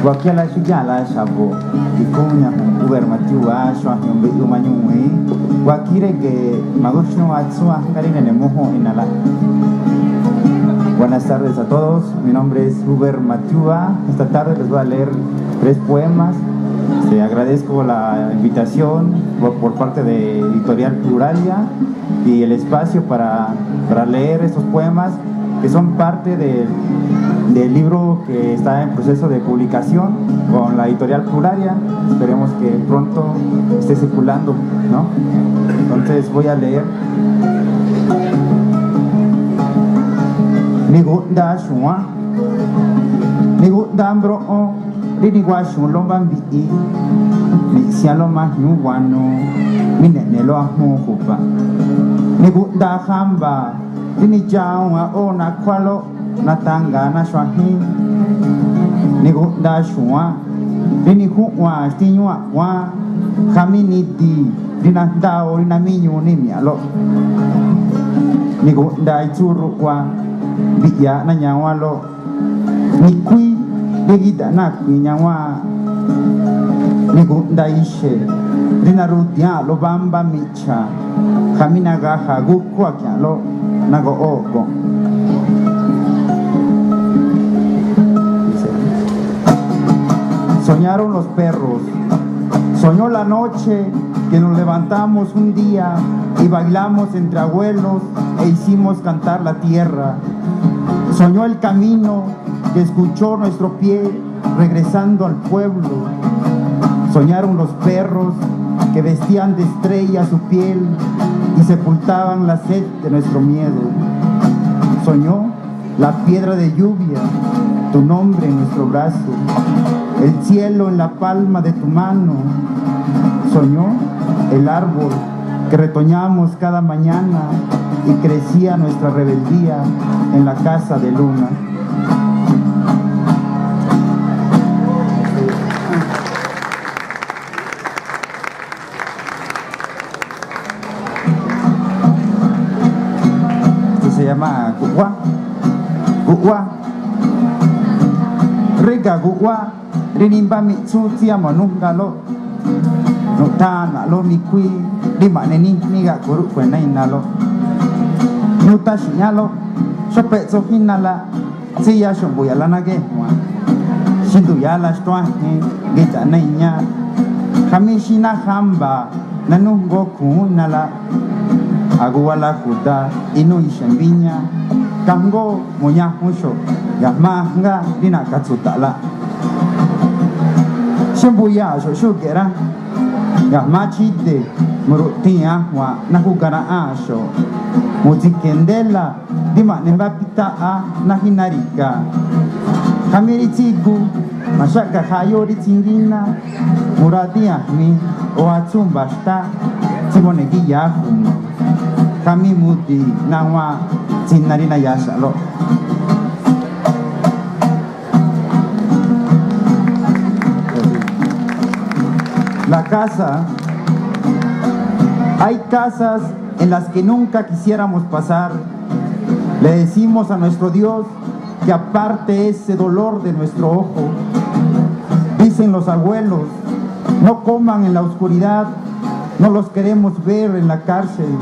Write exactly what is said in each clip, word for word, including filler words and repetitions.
Wakiala xuyala xabo, ikhúúnña Huber Matiúa, xuajñu mbiꞌyuu mañúwi. Wakire ge maguxnúa tsuan garí nene mujo inala. Buenas tardes a todos, mi nombre es Huber Matiúa. Esta tarde les voy a leer tres poemas. Este, agradezco la invitación por, por parte de Editorial Pluralia y el espacio para, para leer estos poemas que son parte de, del libro que está en proceso de publicación con la editorial Pluralia. Esperemos que pronto esté circulando, ¿no? Entonces voy a leer. Nigundaxua, nigundambro'o, rí niguaxu lómba mbiꞌi, niꞌsian lóma jñuwanu, mineꞌne lóa jun jupa. Nigundaxamba, rí niyawun aꞌo nakhualo, natanga naxuajín. Nigundaxua, rí nijúwa xtíñu aꞌwan, jamí nidi, rí najndau, rí namíñu nimialo. Nigunda itsurua, mbiꞌya nañawalo. Nikui, rí gída̱ꞌ nákui ñawáan. Nigunda ixe, rí narudian lobamba micha, jamí nagaja gukua kialo, nagoꞌo go. Soñaron los perros. Soñó la noche que nos levantamos un día y bailamos entre abuelos e hicimos cantar la tierra. Soñó el camino que escuchó nuestro pie regresando al pueblo. Soñaron los perros que vestían de estrella su piel y sepultaban la sed de nuestro miedo. Soñó la piedra de lluvia, tu nombre en nuestro brazo, el cielo en la palma de tu mano. Soñó el árbol que retoñamos cada mañana y crecía nuestra rebeldía en la casa de luna. Esto se llama gu'wá. Gu'wá. Ríga̱ gu'wá, rí nimbá miꞌtsú tsíña ma̱nújngaló. Nu̱tha̱nꞌla̱nꞌló mikuí, rí ma̱ꞌne níjmí gaꞌkhu rúꞌkhue̱n ná inaló. Nu̱taxi̱ꞌñáló, xópetso jínala, tsíña xo̱ꞌ mbu̱ya̱ꞌ la nagéjua̱n. Xí ndu̱ya̱á la xtuájen, gída̱ꞌ ná iñá. Khamí xí ná jamba, nanújngoo khu̱únꞌ inala. Aguwala Judá, inúu ixe̱ mbíñá. Kajngó mu̱ñajun xo̱ꞌ, ga̱jma̱á ajngá rí na̱ꞌkha̱ tsu̱ta̱ꞌla. Xí mbuya̱a̱ xo̱ꞌ xúge̱ꞌ rá, ga̱jma̱á chíde̱, mu̱ru̱ꞌthii̱n ajua̱nꞌ ná júgaraꞌáa̱n xo̱ꞌ. Mu̱tsi̱ke̱ndéla̱, rí ma̱ꞌne mbá pítaꞌa ná jína ri̱ga̱. Khamí rí tsígu, ma̱xáꞌkha̱ jayóo rí tsingíná, mu̱radíi̱n a̱jmi, o atsú mba̱xtá, tsí mone̱ gíya̱á ju̱ma̱. Khamí mudi̱i̱ nawaan tsina rí nayaxa̱ꞌló. La casa, hay casas en las que nunca quisiéramos pasar. Le decimos a nuestro Dios que aparte ese dolor de nuestro ojo. Dicen los abuelos, no coman en la oscuridad, no los queremos ver en la cárcel.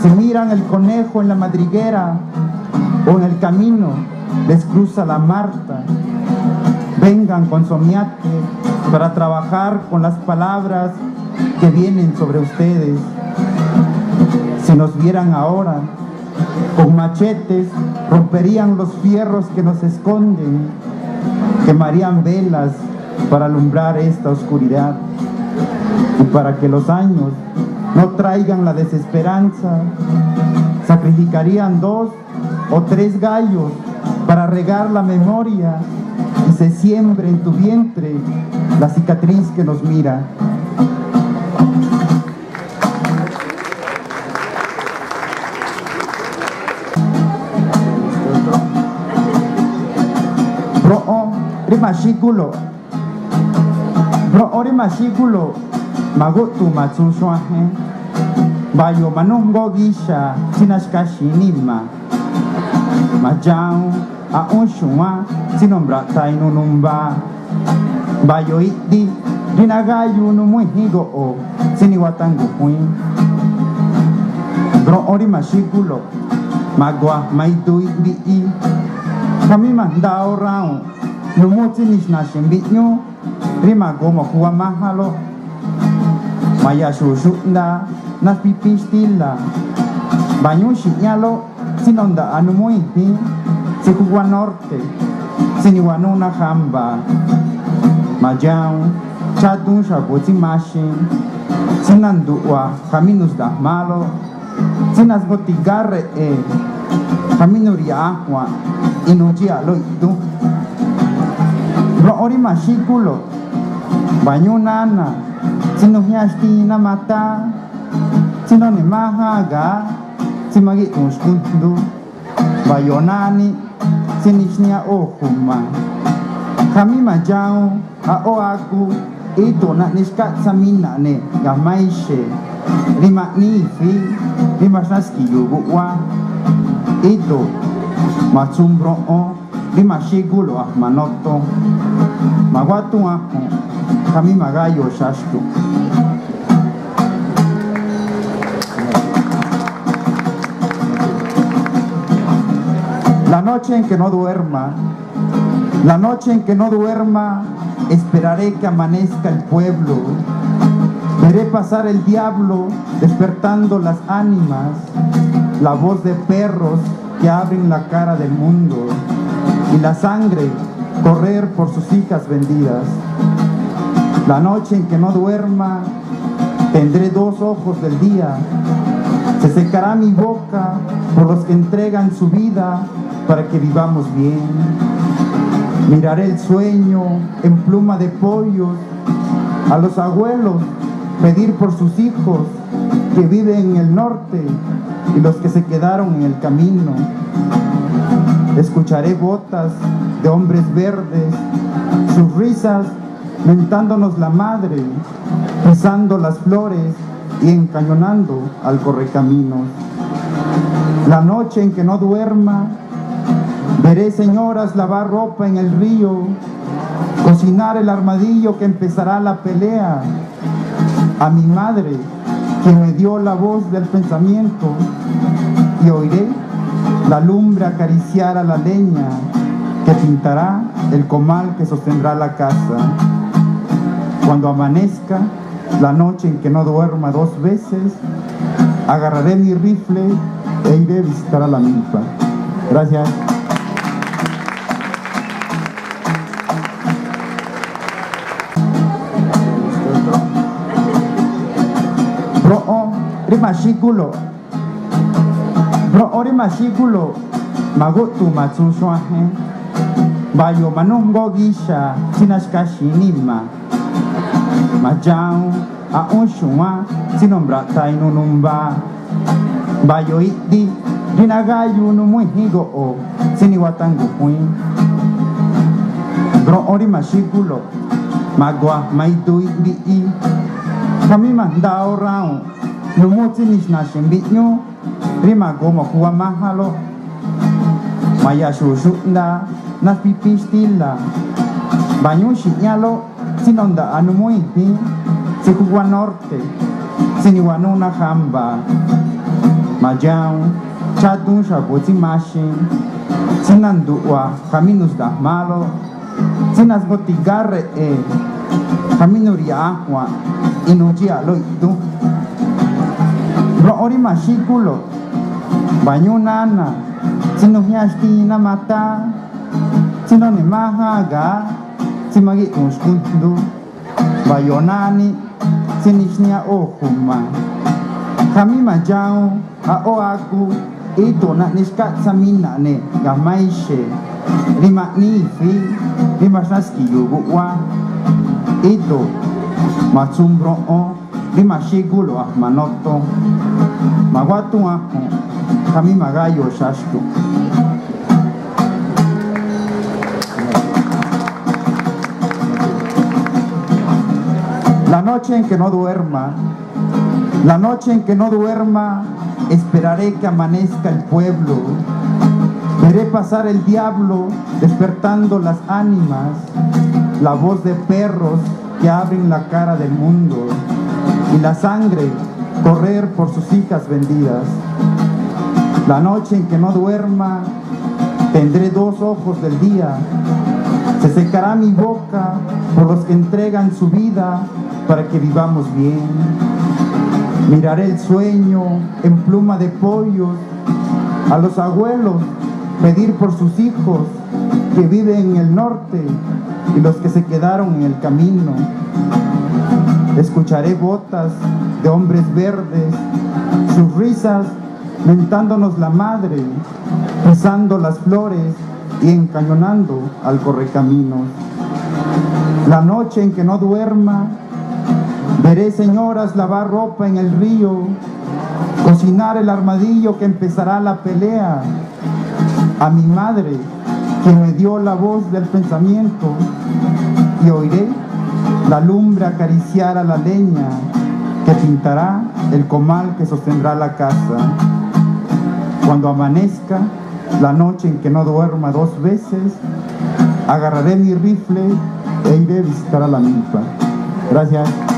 Si miran el conejo en la madriguera o en el camino, les cruza la Marta. Vengan con somiate para trabajar con las palabras que vienen sobre ustedes. Si nos vieran ahora, con machetes romperían los fierros que nos esconden, quemarían velas para alumbrar esta oscuridad y para que los años no traigan la desesperanza, sacrificarían dos o tres gallos para regar la memoria y se siembre en tu vientre la cicatriz que nos mira. Broꞌon rí ma̱xígúlo̱ꞌ. Broꞌon rí ma̱xígúlo̱ꞌ, ma̱gúꞌtu̱ ma̱tsu xuajen. Mba̱yo̱ ma̱nújngoo gixa̱ tsí naxkaxi̱in níma̱. Ma̱dxawuun aꞌún xu̱wán tsí nu̱mbra̱ꞌtha inuu numba. Mba̱yo̱ iꞌdi rí nagáyuu numúi̱jín go̱ꞌo̱ tsí niwatangu̱juíin. Mbroꞌon rí ma̱xígúlo̱ꞌ, ma̱gu̱ma idu iꞌmbiꞌi. Khamí ma̱jndaoo rawuu̱nꞌ numú tsí nixna̱a̱ xi̱mbiꞌñú rí ma̱goo mo̱kuwa májánlóꞌ. Ma̱ya̱xu̱u̱ xuꞌndaa ná spípín xtíla̱. Mba̱ñuún xi̱ꞌñálóꞌ tsí nonda̱ꞌa̱ numúi̱jín, tsí júwá norte, tsí niwanúú ná jamba. Ma̱dxawuun tsáadúún xa̱bo̱ tsí maxin, tsí nandu̱ꞌwa̱ khamí nu̱xnda̱jmáálóꞌ, tsí nasngotigá reꞌe̱ khamí nuri̱ya̱ꞌ ajwa̱nꞌ, i̱nudxíya̱ꞌlóꞌ iꞌdún. Mbroꞌon rí ma̱xígúlo̱ꞌ, mba̱ñuún nána̱, tsí nujñáaxtíin ná matá, tsí none̱ máján aga̱á, tsí magíꞌdu̱u̱n xkújndú. Mba̱yo̱ nani, tsí nixníña óo̱ ju̱ma̱. Khamí ma̱dxawuun aꞌó agu, ído̱ naꞌne xkáꞌtsamina̱ꞌ ne̱ ga̱jma̱á ixe̱ rí ma̱ꞌníí i̱fi̱í, rí maxná ski̱yu̱u̱ guꞌwá. Ído̱ ma̱tsu mbroꞌon rí ma̱xígúlo̱ꞌ a̱jma̱ noton. Ma̱wátúun ajwa̱nꞌ, khamí ma̱gáyo̱o̱ xaxtu. La noche en que no duerma, la noche en que no duerma, esperaré que amanezca el pueblo. Veré pasar el diablo despertando las ánimas, la voz de perros que abren la cara del mundo, y la sangre correr por sus hijas vendidas. La noche en que no duerma, tendré dos ojos del día. Se secará mi boca por los que entregan su vida para que vivamos bien. Miraré el sueño en pluma de pollos, a los abuelos pedir por sus hijos que viven en el norte y los que se quedaron en el camino. Escucharé botas de hombres verdes, sus risas mentándonos la madre, pisando las flores y encañonando al correcaminos. La noche en que no duerma, veré señoras lavar ropa en el río, cocinar el armadillo que empezará la pelea. A mi madre, quien me dio la voz del pensamiento, y oiré la lumbre acariciar a la leña que pintará el comal que sostendrá la casa. Cuando amanezca, la noche en que no duerma dos veces, agarraré mi rifle e iré a visitar a la milpa. Gracias. Mbroꞌon rí ma̱xígúlo̱ꞌ, mbroꞌon rí ma̱xígúlo̱ꞌ, ma̱gúꞌtu̱ ma̱tsu xuajen. Mba̱yo̱ ma̱nújngó gíxa̱ tsí naxkaxi̱in níma̱. Ma̱dxawuun aꞌwón xu̱wán tsí nu̱mbra̱ꞌta inuu numba. Mba̱yo̱ iꞌdi rí nagáyuu numúi̱jín go̱ꞌo̱ tsí niwatangu̱juíin. Mbroꞌon rí ma̱xígúlo̱ꞌ, ma̱gu̱ma idu iꞌmbiꞌi. Khamí ma̱jndaoo rawuu̱nꞌ numú tsí nixna̱a̱ xi̱mbiꞌñú rí ma̱goo mo̱kuwa májánlóꞌ. Ma̱ya̱xu̱u̱ xuꞌndaa ná spípín xtíla̱. Mba̱ñuún xi̱ꞌñálóꞌ tsí nonda̱ꞌa̱ numúi̱jín, tsí júwá norte, tsí niwanúú ná jamba. Ma̱dxawuun tsáadúún xa̱bo̱ tsí maxin, tsí nandu̱ꞌwa̱ khamí nu̱xnda̱jmáálóꞌ, tsí nasngotigá reꞌe̱ khamí nuri̱ya̱ꞌ ajwa̱nꞌ, i̱nudxíya̱ꞌlóꞌ iꞌdún. Mbroꞌon rí ma̱xígúlo̱ꞌ, mba̱ñuún nána̱, tsí nujñáaxtíin ná matá, tsí none̱ máján aga̱á, tsí magíꞌdu̱u̱n xkújndú. Mba̱yo̱ nani, tsí nixníña óo̱ ju̱ma̱. Khamí ma̱dxawuun aꞌó agu, ído̱ naꞌne xkáꞌtsamina̱ꞌ ne̱ ga̱jma̱á ixe̱ rí ma̱ꞌníí i̱fi̱í, rí maxná ski̱yu̱u̱ guꞌwá. Ído̱ ma̱tsu mbroꞌon rí ma̱xígúlo̱ꞌ a̱jma̱ noton. Ma̱wátúun ajwa̱nꞌ, khamí ma̱gáyo̱o̱ xaxtu. La noche en que no duerma, la noche en que no duerma, esperaré que amanezca el pueblo. Veré pasar el diablo despertando las ánimas. la voz de perros que abren la cara del mundo y la sangre correr por sus hijas vendidas. La noche en que no duerma, tendré dos ojos del día. Se secará mi boca por los que entregan su vida para que vivamos bien. Miraré el sueño en pluma de pollos, a los abuelos pedir por sus hijos que viven en el norte y los que se quedaron en el camino. Escucharé botas de hombres verdes, sus risas mentándonos la madre, pisando las flores y encañonando al correcaminos. La noche en que no duerma, veré señoras lavar ropa en el río, cocinar el armadillo que empezará la pelea, a mi madre, quien me dio la voz del pensamiento, y oiré la lumbre acariciar a la leña que pintará el comal que sostendrá la casa. Cuando amanezca, la noche en que no duerma dos veces, agarraré mi rifle e iré a visitar a la milpa. Gracias.